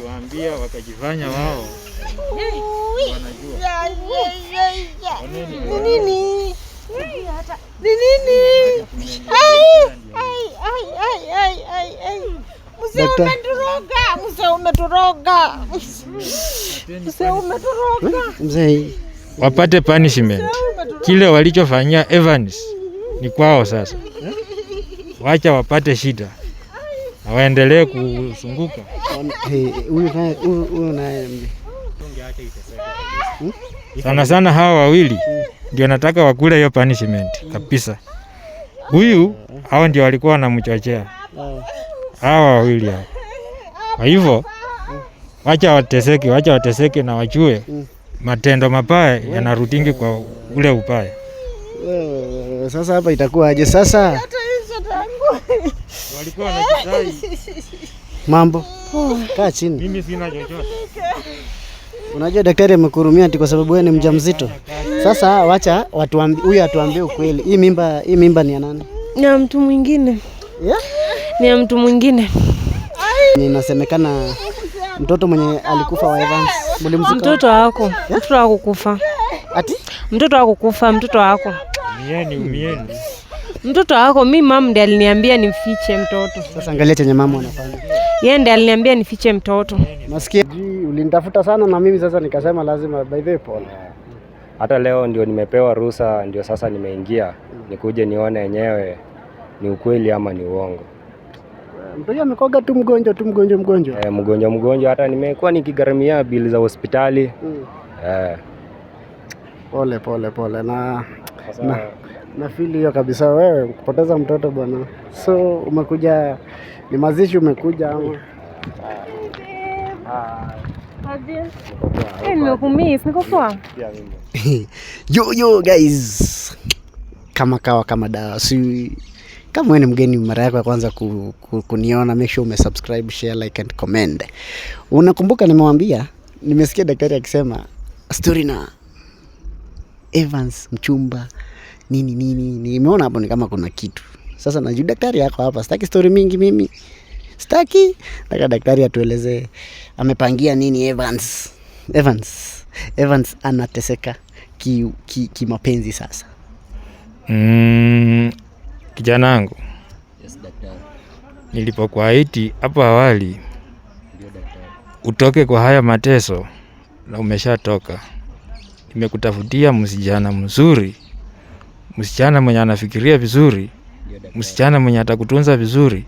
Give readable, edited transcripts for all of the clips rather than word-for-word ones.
Niliwaambia wakajifanya wao wanajua. Ni nini? Ni nini? Ai, ai, ai, ai, ai, ai, ai. Mzee, umeturoga, mzee, umeturoga. Mzee, umeturoga. Mzee, Wapate punishment. Kile walichofanyia Evans ni kwao sasa. Wacha wapate shida na waendelee kuzunguka. Hey, huyu naye, huyu naye. Sana sana hawa wawili ndio nataka wakule hiyo punishment kabisa. Huyu, hao ndio walikuwa wanamchochea, hawa wawili hao. Kwa hivyo wacha wateseke, wacha wateseke na wajue matendo mabaya yanarudingi kwa ule ubaya. Wewe, sasa hapa itakuwa aje sasa? Hata hizo tangu. Walikuwa wanajidai, Mambo. Kaa chini. Mimi sina chochote. Unajua daktari amekuhurumia ati kwa sababu wewe ni mjamzito. Sasa wacha watuambi, huyu atuambie ukweli. Hii mimba ni ya nani? Ni ya mtu mwingine. Yeah? Ni ya mtu mwingine. Inasemekana mtoto mwenye alikufa wa Evans mlimzika. Mtoto wako. Mtoto wako kufa. Ati? Mtoto wako kufa, mtoto wako. Umieni, umieni. Mtoto wako, mi mama ndiye aliniambia nifiche mtoto. Sasa angalia chenye mama anafanya. Yeye ndiye aliniambia nifiche mtoto. Nasikia ulinitafuta sana na mimi sasa nikasema lazima, by the way, pole. Hata leo ndio nimepewa ruhusa, ndio sasa nimeingia nikuje nione yenyewe ni ukweli ama ni uongo. Mtoto amekoga tu mgonjwa tu, mgonjwa mgonjwa. E, mgonjwa mgonjwa, hata nimekuwa nikigharamia bili za hospitali. E, Pole pole pole na sasa, na feel hiyo kabisa, wewe kupoteza mtoto bwana. So umekuja ni mazishi umekuja ama? Eh, nimekumiss, niko poa. Pia mimi. Yo yo guys, kama kawa kama dawa, si kama wewe ni mgeni mara yako ya kwanza kuniona, make sure umesubscribe, share, like and comment. Unakumbuka nimewambia, nimesikia daktari akisema story na Evans mchumba nini nini, nimeona hapo ni kama kuna kitu. Sasa najua daktari yako hapa, sitaki story mingi mimi, sitaki. Nataka daktari atuelezee amepangia nini Evans. Evans anateseka kimapenzi sasa. Kijana wangu, Yes, daktari. nilipokuahidi hapo awali Ndio, daktari. Utoke kwa haya mateso na umeshatoka. Nimekutafutia msichana mzuri, msichana mwenye anafikiria vizuri, Ndio, daktari. Msichana mwenye atakutunza vizuri.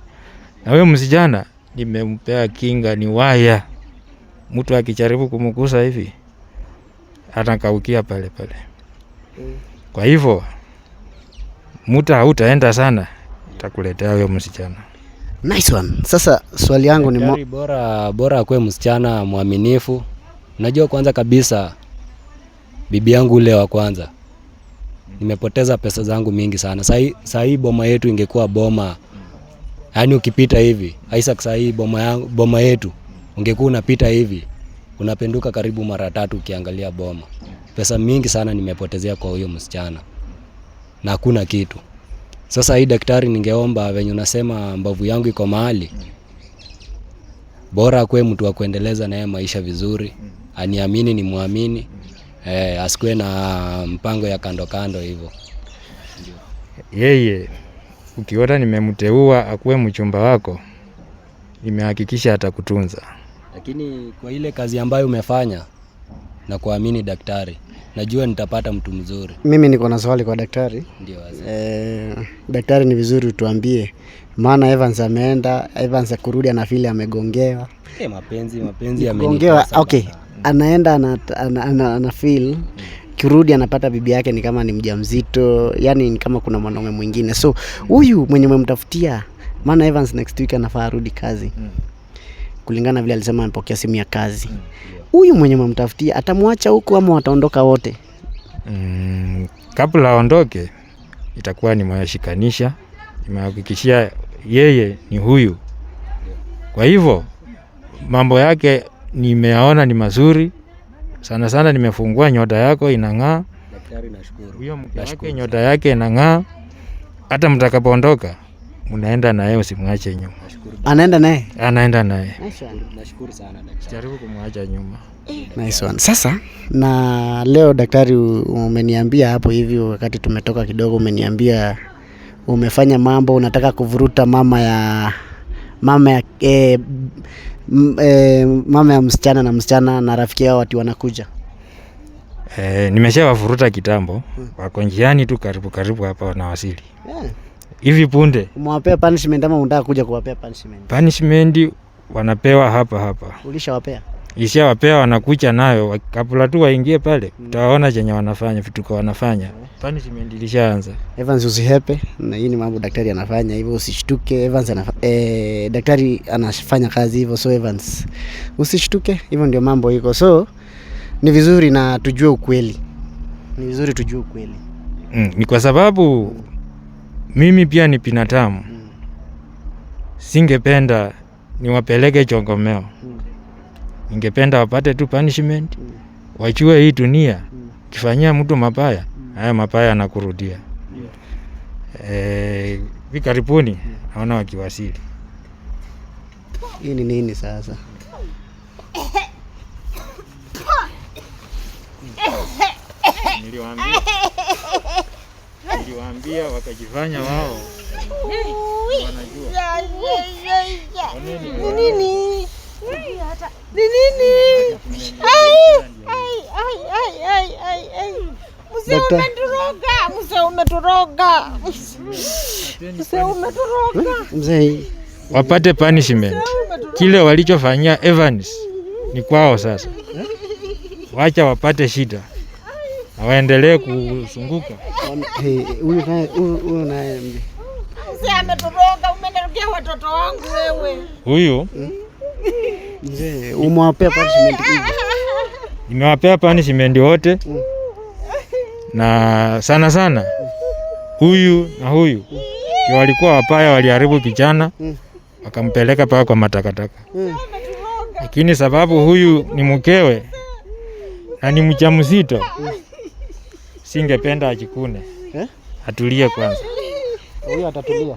Na huyo msichana nimempea kinga, ni waya. Mtu akijaribu kumgusa hivi atakaukia pale pale. Kwa hivyo muda hautaenda sana, takuletea huyo msichana. Nice one. Sasa swali yangu ni Daktari, bora bora akuwe msichana mwaminifu. Unajua, kwanza kabisa bibi yangu ule wa kwanza nimepoteza pesa zangu mingi sana. Sahii boma yetu ingekuwa boma, yaani ukipita hivi Isaac, sahii boma yangu, boma yetu ungekuwa unapita hivi unapenduka karibu mara tatu ukiangalia boma. Pesa mingi sana nimepotezea kwa huyo msichana na hakuna kitu. Sasa hii daktari, ningeomba venye unasema mbavu yangu iko mahali, bora akuwe mtu wa kuendeleza naye maisha vizuri, aniamini ni muamini, eh, asikuwe na mpango ya kando kando hivyo. Yeye ukiona nimemteua akuwe mchumba wako, nimehakikisha atakutunza. Lakini kwa ile kazi ambayo umefanya na kuamini daktari, najua nitapata mtu mzuri. Mimi niko na swali kwa daktari. Ndio wazee. Eh, daktari, ni vizuri utuambie, maana Evans ameenda, Evans akurudi anafeel amegongewa. Eh, mapenzi mapenzi Gongewa, yamenitesa okay. bana. Anaenda ana feel kirudi anapata bibi yake ni kama ni mjamzito, yani ni kama kuna mwanaume mwingine. So huyu mwenye umemtafutia, maana Evans next week anafaa arudi kazi kulingana vile alisema amepokea simu ya kazi. Huyu mwenye umemtafutia atamwacha huku ama wataondoka wote? Kabla aondoke itakuwa nimewashikanisha, nimehakikishia yeye ni huyu. Kwa hivyo mambo yake nimeyaona ni mazuri sana sana, nimefungua nyota yako inang'aa, Daktari, nashukuru. huyo mke wake Nashukuru. nyota yake inang'aa. Hata mtakapoondoka Mnaenda naye, usimwache nyuma. Anaenda naye. Anaenda naye, Nice one. Nashukuru sana daktari. jaribu kumwacha nyuma. Nice one. Sasa na leo daktari, umeniambia hapo hivi wakati tumetoka kidogo, umeniambia umefanya mambo, unataka kuvuruta mama ya msichana na msichana na rafiki yao wati wanakuja. Nimeshawavuruta kitambo, wako njiani tu karibu karibu hapa wanawasili hivi punde. Umewapea punishment ama unataka kuja kuwapea punishment? Punishment wanapewa hapa hapa, Ulishawapea? ishawapea, wanakucha nayo kabla tu waingie pale, utawaona chenye wanafanya, vituko wanafanya. Punishment ilishaanza. Evans, usihepe, na hii ni mambo daktari anafanya hivyo, usishtuke. Evans daktari anafanya kazi hivyo, so Evans usishtuke, hivyo ndio mambo iko. So ni vizuri na tujue ukweli, ni vizuri tujue ukweli. Ni kwa sababu mimi pia ni binadamu, singependa niwapeleke chongomeo. Ningependa wapate tu punishment, wajue hii dunia kifanyia mtu mabaya, haya mabaya anakurudia. Hivi karibuni naona wakiwasili. Hii ni nini sasa? Niliwaambia wakajifanya wao wanajua. Ni nini? Ni nini? Ai, ai, ai, ai, ai, ai, ai. Mzee umeturoga, mzee umeturoga. Mzee umeturoga. Mzee, Wapate punishment. Kile walichofanyia Evans ni kwao sasa. Wacha wapate shida na waendelee kuzunguka. Huyu naye, huyu naye Mzee ameturoga, umenirugia watoto wangu wewe. Huyu mzee umewapea punishment hivi? nimewapea punishment wote, na sana sana huyu na huyu ndio walikuwa wapaya, waliharibu kijana wakampeleka paka kwa matakataka. Lakini sababu huyu ni mkewe na ni mjamzito, singependa ajikune. Eh? Atulie kwanza. Huyu atatulia.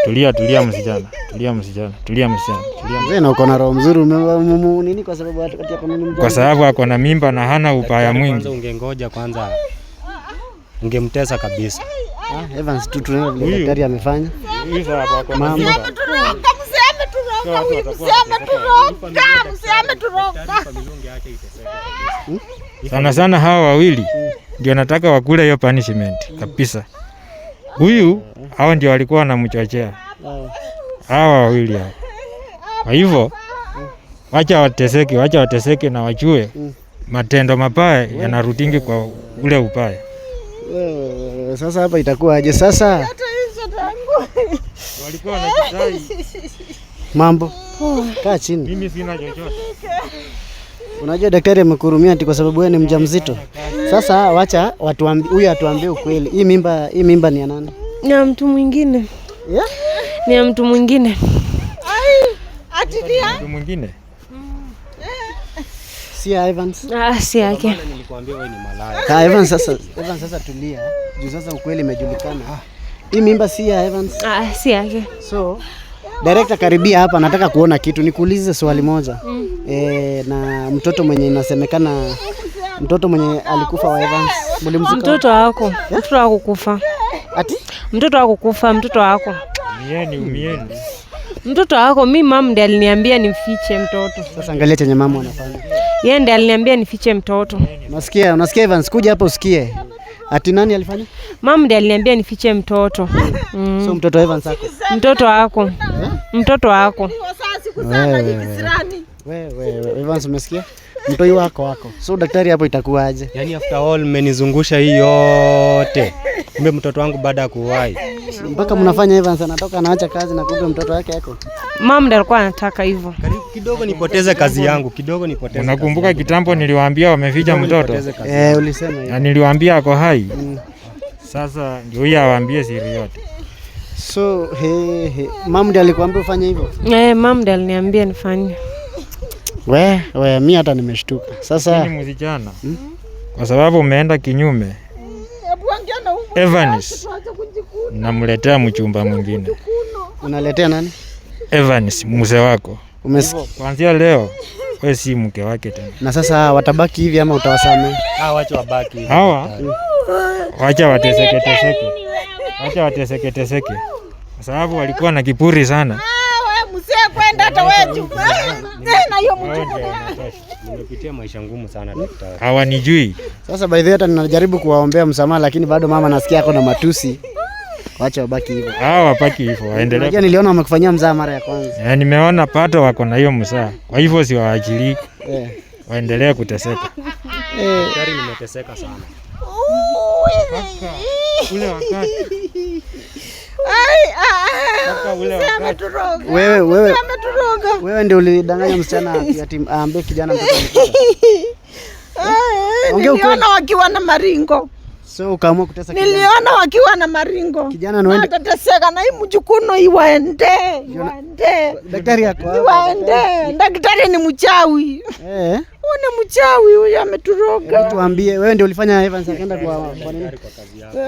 Tulia, tulia msichana, tulia msichana, tulia msichana, tulia. Mzee, na uko na roho mzuri nini kwa sababu ati ako nini Kwa sababu ako na mimba na hana upaya Kwanza mwingi. ungengoja kwanza, ungemtesa kabisa. Ah, Evans tu tunaona vile Huyu. daktari amefanya. Huyu sababu ako na Mama. mimba. Ameturoga, mzee ameturoga, huyu mzee ameturoga, mzee ameturoga. Sana sana hawa wawili ndio nataka wakule hiyo punishment kabisa. Huyu hawa ndio walikuwa wanamchochea hawa wawili hao. Kwa hivyo wacha wateseke, wacha wateseke na wajue matendo mabaya yanarudingi kwa ule ubaya. Wewe, sasa hapa itakuwa aje sasa? Hata hizo tangu. Walikuwa wanajidai Mambo. Kaa chini. mimi sina chochote. Unajua daktari amekuhurumia ati kwa sababu wewe ni mjamzito. Sasa wacha watuambie, huyu atuambie ukweli. Hii mimba ni ya nani? Ni ya mtu mwingine. Yeah? Ni ya mtu mwingine. Ai, ati ni ya Mtu mwingine Si ya Evans. Ah, si yake. Nilikwambia wewe ni malaya. Ka Evans sasa, Evans sasa tulia. Juu sasa ukweli imejulikana. Hii mimba si ya Evans. Ah, si yake. So director, karibia hapa, nataka kuona kitu. Nikuulize swali moja. Na mtoto mwenye inasemekana mtoto mwenye alikufa wa Evans, mlimzika Mtoto wako. Mtoto wako kufa. ati? Mtoto wako kufa, mtoto wako. Umieni, umieni. Mtoto wako, mi mama ndiye aliniambia nimfiche mtoto. Sasa angalia chenye mama anafanya. Yeye ndiye aliniambia nifiche mtoto. Unasikia, unasikia Evans, kuja hapa usikie. Ati nani alifanya? Mama ndiye aliniambia nifiche mtoto. So mtoto Evans ako. Mtoto wako. Mtoto wako. sasa siku sana hii kisirani. Wewe Evans umesikia? Mtoi wako wako. So daktari hapo itakuwaje? Yaani after all mmenizungusha hii yote. Kumbe mtoto wangu baada ya kuwahi. Mpaka mnafanya Evans anatoka anaacha kazi na kumbe mtoto wake ako. Mama ndiye alikuwa anataka hivyo. Karibu kidogo nipoteze kazi yangu, kidogo nipoteze. Unakumbuka kitambo niliwaambia wameficha mtoto Nipoteze kazi. Ulisema hivyo. na niliwaambia ako hai. Sasa ndio huyu awaambie siri yote. So he mama ndiye alikuambia ufanye hivyo? Mama ndiye aliniambia nifanye. We mi hata nimeshtuka. Sasa Ni msichana kwa sababu umeenda kinyume. Hebu ongea na huyu Evans tuanze kujikuna. namletea mchumba mwingine. Unaletea nani? Evans, mzee wako. Umesikia? Kuanzia leo we si mke wake tena. Na sasa watabaki hivi ama utawasamehe? Hawa wacha wabaki hivyo, Hawa daktari. wacha wateseke teseke, wacha wateseke teseke, kwa sababu walikuwa na kiburi sana. Ah, we mzee kwenda hata wewe tena hiyo Wao mtu. ndio wanatosha. Nimepitia maisha ngumu sana daktari. Hawanijui. Sasa by the way hata ninajaribu kuwaombea msamaha lakini bado mama nasikia ako na matusi. Wacha wabaki hivyo. Hawa wapaki hivyo, waendelee. Unajua niliona wamekufanyia mzaa mara ya kwanza. Eh, nimeona pato wako na hiyo msaa, kwa hivyo siwaachilii, Eh. waendelee kuteseka. Daktari, nimeteseka sana. Ule wakati Ai, ah, Mpaka ule mzee wakati. ameturoga. Wewe wewe Mzee ameturoga. wewe ndio ulidanganya msichana ati ati aambie kijana mtoto amekufa. Ai, Ongea ukweli. niliona wakiwa na maringo. So ukaamua kutesa kijana. Niliona wakiwa na maringo. Kijana ni wende- Watateseka na hii mjukuno iwaende, iwaende. Daktari yako hapa. Iwaende. Daktari ni mchawi. Eh. Huyu ni mchawi huyu ameturoga. Hebu tuambie wewe ndio ulifanya Evans akaenda kwa nini? Daktari, kwa kazi yako.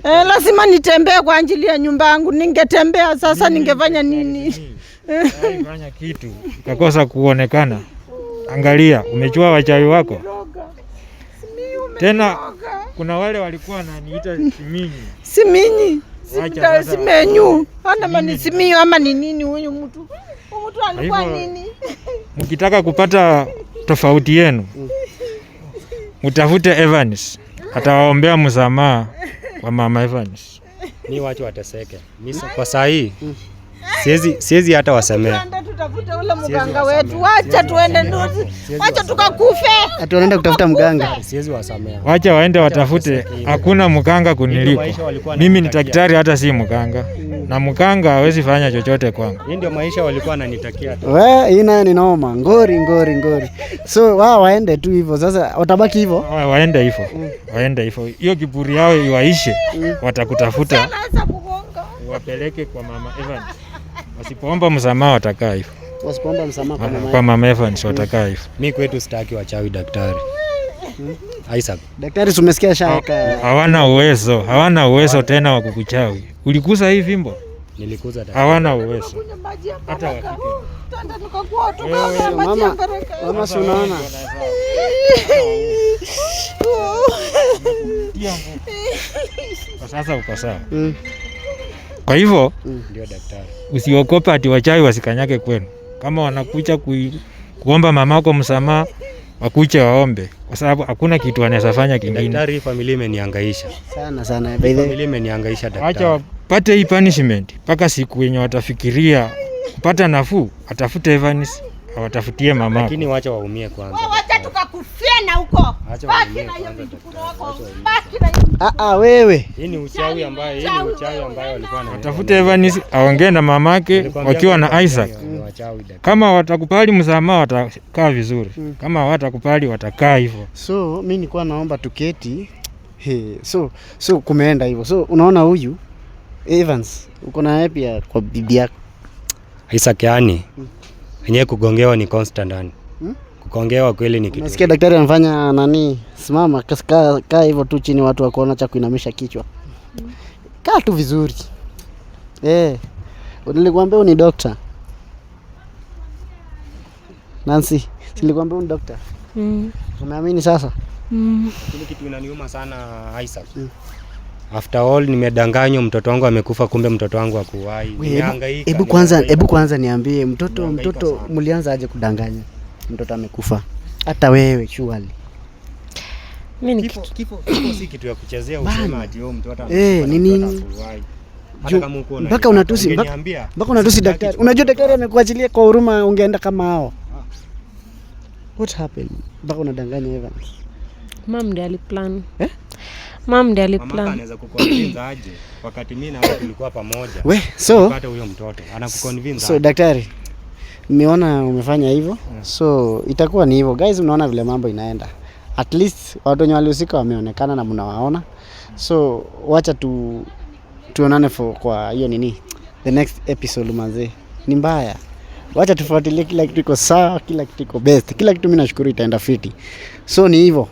Eh, lazima nitembee kwa ajili ya nyumba yangu. Ningetembea sasa ningefanya nini? fanya kitu ikakosa kuonekana. Angalia, umechua wachawi wako tena. Kuna wale walikuwa wananiita siminyi. Siminyi. Wacha sasa. Simenyu. Ana mani simiyu ama ni nini huyu mtu? Huyu mtu alikuwa Hivyo- nini? Mkitaka kupata tofauti yenu, mtafute Evans, atawaombea msamaha kwa mama Evans. Mi wacha wateseke. Mi kwa saa hii siwezi hata wasemea. Tuende tutafute ule mganga wetu. Wacha tuende nduzi. Wacha tukakufe. Ati wanaenda kutafuta mganga. Siwezi wasamea. Wacha waende watafute, hakuna mganga kuniliko. Maisha walikuwa Mimi ni wananitakia. daktari, hata si mganga, na mganga hawezi fanya chochote kwangu. Hii ndio maisha walikuwa wananitakia. We, hii nayo ni noma. Ngori ngori ngori. So wao waende tu hivyo. Sasa watabaki hivyo. Waende hivyo, waende hivyo, hiyo kiburi yao iwaishe, watakutafuta Anaweza kugonga. wapeleke kwa mama Evans. Wasipoomba msamaha watakaa hivyo, Wasipoomba msamaha kwa mama. kwa mama Evans watakaa hivyo. Mi kwetu sitaki wachawi daktari. Isaac, Daktari si umesikia shaka. Hawana uwezo, hawana uwezo tena wa kukuchawi. Ulikuza hii fimbo, nilikuza daktari. hawana uwezo Kunywa maji ya hata baraka. wafike. Twende tukakuwa tukaoga maji ya Mama, baraka. mama si unaona? Kwa sasa uko sawa. Mm. Kwa hivyo Ndio daktari. usiogope ati wachawi wasikanyage kwenu. Kama wanakuja kuomba mamako msamaha, wakuche waombe, kwa sababu hakuna kitu wanaweza fanya kingine. Daktari, hii familia imenihangaisha. Sana sana. By the way. Familia imenihangaisha Wacha daktari. wapate hii punishment mpaka siku yenye watafikiria kupata nafuu, atafute Evans awatafutie mamako. Lakini wacha waumie kwanza. Wacha tukakufia na huko. Acha Baki waumie na hiyo kwanza mjukuu daktari. wako. Wacha waumie. Baki na hiyo. Ah ah wewe. Hii ni uchawi ambayo hii ni uchawi ambayo walikuwa na Atafute Evans aongee na mamake Nilikwambia wakiwa na kwa Isaac. ni wachawi daktari. Kama watakubali msamaha watakaa vizuri, kama hawatakubali watakaa hivyo. So mi nilikuwa naomba tuketi. He, so kumeenda hivyo. So unaona huyu Evans uko na yeye pia kwa bibi yako. Isaac, yani wenyewe kugongewa ni constant yani. Kugongewa kweli ni kitu. Unasikia daktari anafanya nani? Simama kaa hivyo tu chini, watu wakuona cha kuinamisha kichwa. Kaa tu vizuri. Eh. Nilikwambia huyu ni doctor. Nancy, nilikwambia huyu ni doctor. Umeamini sasa? Ile kitu inaniuma sana Isaac. After all nimedanganywa, mtoto wangu amekufa, kumbe mtoto wangu hakuwahi. We, hebu- Nimehangaika. Hebu kwanza, nimehangaika. hebu kwanza niambie mtoto Nimehangaika mtoto sana. mlianza aje kudanganya? Mtoto amekufa. Hata wewe surely. Mimi ni Kifo si kitu ya kuchezea usema ati oh, mtoto amekufa Eh, na ni mtoto nini? hakuwahi. Hata Juu, kama hukuwa mpaka unanitaka, unatusi, ungeniambia. Mpaka unatusi Sitaki daktari. tu- Unajua daktari amekuachilia kwa huruma, ungeenda kama hao. What happened? Mpaka unadanganya Evans. Mam ndiye aliplan. Eh? Mam ndiye Mamaka aliplan. anaweza kuconvince aje wakati mimi na wewe tulikuwa pamoja. We, so Pata huyo mtoto anakuconvince so aje? daktari, nimeona umefanya hivyo. So itakuwa ni hivyo guys, mnaona vile mambo inaenda. At least watu wenye walihusika wameonekana na mnawaona. So wacha tuonane for kwa hiyo nini, the next episode manze. Ni mbaya. Wacha tufuatilie, kila kitu iko sawa, kila kitu iko best, kila kitu mimi nashukuru itaenda fiti. So ni hivyo.